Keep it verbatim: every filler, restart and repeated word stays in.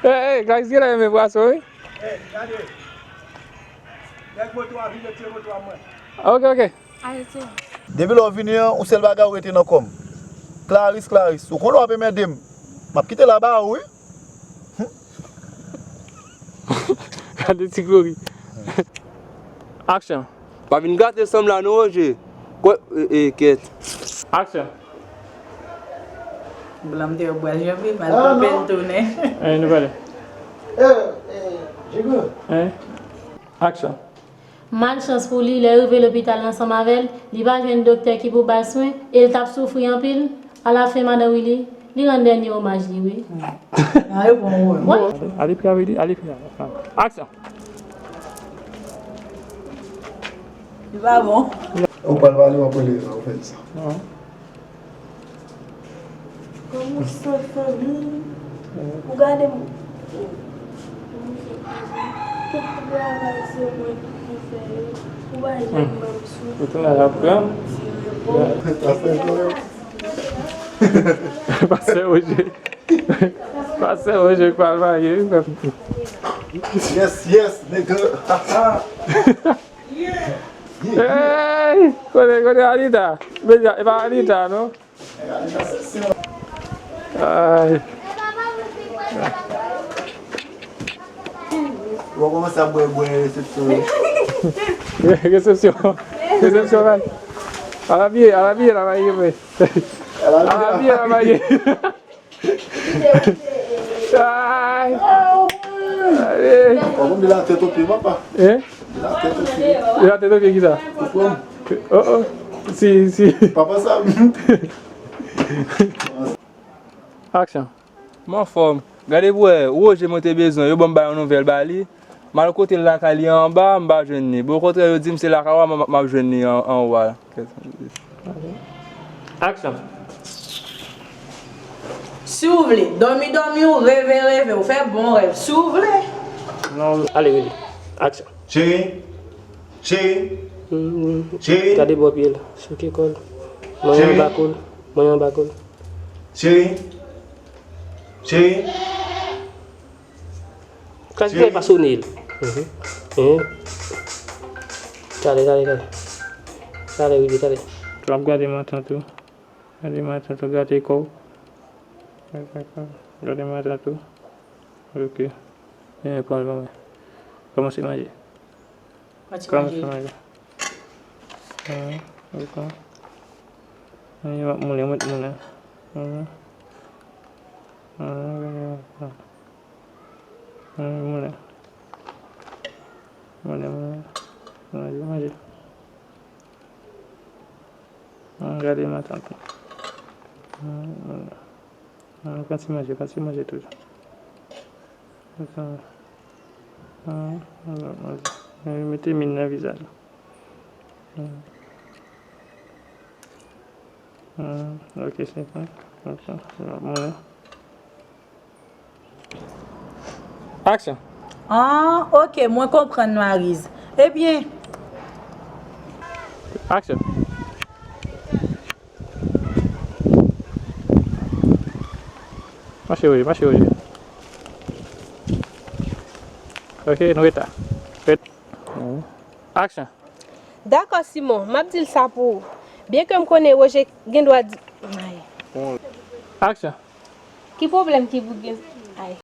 Ey, ey, Clarisse genlè renmen pwason, wi. Ey, gade. Nèg moto a vin retire moto a mwen. Ok, ok. Arete. Depi lè w vini an, yon sèl bagay ou rete nan kò m. Clarisse, Clarisse, ou konnen w ap enmède m. M ap kite l aba ou, wi. Gade ti Glory. Action. Pa vin gate sanm la non, Roger. Kwè, e, e, kèt. Action. Blan m te wè bwè janvye, mal papè l tounen. Eh, nou pale. Eh, eh, Jigo. Eh? Action. Malchans pou li, lè rive lopital ansanm avè l, li pa jwenn doktè ki pou ba l swen e l t ap soufri anpil. Alafen, madan Willy, li rann dènye omaj li, wi. Nan reponn ou menm. Wi. Ale pi a, Willy, ale pi a. Aksyon! Li pa bon. Ou pral pale, w ap rele, w ap fè sa. Kòman w san fanmi? Ou gade m. Tout travay se mwen ki fè yo. Ou pa janm ban m sou. Ou tounen la pran. Ti repo. Pastè Roger. Pastè Roger k pral marye wi menm. Yes, yes, nigga. Hey, kote, kote Anita? Medya, e pa Anita non. Ay. Ou kòmanse ap bwè, bwè resepsyon yo. Resepsyon. Resepsyon, man. Al abiye, al abiye la, maye vre. Al abiye la, maye. Ay. Ale. Ou konn de la tèt o pye, papa. Hein? De la tèt o pye. De la tèt o pye, kisa? Ou konn? Oh, oh. Si, si. Papa sa. Aksyon. M anfòm. Gade pou wè, Roger mwen te bezwen, yo ban m ba yon nouvèl ba li. M al kote l lakay li anba, m pa jwenn li. Bon, okontrè, yo di m se lakay ou a m, m, m ap jwenn li an, anwo a. Aksyon. Si w vle, dòmi dòmi w, reve reve w, fè bon rèv, si w vle. Non, ale, rele. Aksyon. Cheri, cheri, cheri. Gade bò pye l, souke kò l. Manyen anba kou l, manyen anba kou l. Cheri, cheri. Kras gen pa sonnen l. Talè, talè, talè. Talè, rive, talè. W ap gade matant ou. Gade matant ou, gade kò w. Gade matant ou. Ok. Byen, pran l ban mwen. Kòmanse manje. Pati manje. Kòmanse manje. Mwen ap moulen, mwen ap moulen. Moulen. Moulen, moulen. Manje, manje. Gade matant. Moulen. Pran ti manje, pran ti manje toujou. Mete min nan vizaj. Ok, se bon. Ok, se bon. Aksyon. Ah, ok, mwen konprann, Mariz. Ebyen. Aksyon. Mache, Roger, mache, Roger. Ok, nou reta. Ret-, aksyon. Dakò, Simon, m ap di l sa pou ou. Byenke m konnen Roger gen dwa di, ay. Aksyon. Ki pwoblèm ki pou gen? Ay.